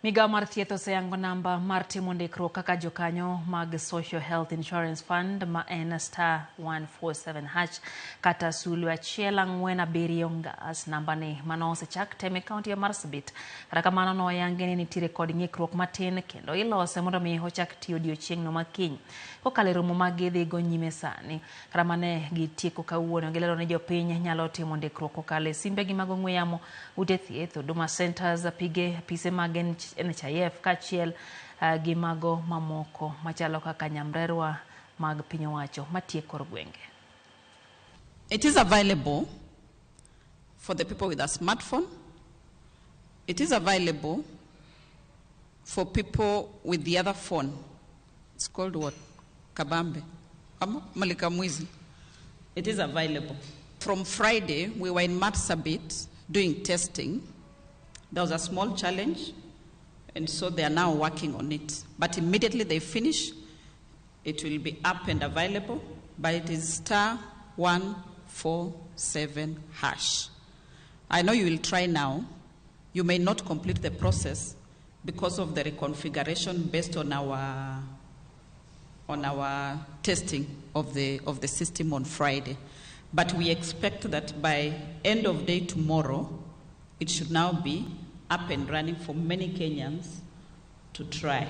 Migawo mar thieth oseyango namba mar timo ndikruok kaka jokanyo mag Social Health Insurance Fund ma en star 147 hash kata sulwe 147 ngas. Namba ni mano osechak tem e kaunti ya Marsabit. Kata kamano noyangi ni nitiere kod ng'ikruok matin kendo ilose mondo mi ochak tiyo odiochieng'no ma kiny. Kokalo e romo ma gidhigo nyime sani. Kata mane gitieko kawuono gilero ni jopiny nyalo timo ndikruok kokalo e simbegi mag ong'we yamo, ute thieth, Huduma Centers, apige, apise mag NHIF kaachiel gi mago mamoko machalo kaka nyamrerwa mag piny owacho matiyo e kor gwenge. It is available for the people with a smartphone. It is available for people with the other phone. It's called what? Kabambe. Mulika Mwizi. It is available. From Friday, we were in Marsabit doing testing. There was a small challenge, and so they are now working on it. But immediately they finish, it will be up and available, but it is star 147 hash. I know you will try now. You may not complete the process because of the reconfiguration based on our testing of the system on Friday. But we expect that by end of day tomorrow, it should now be up and running for many Kenyans to try.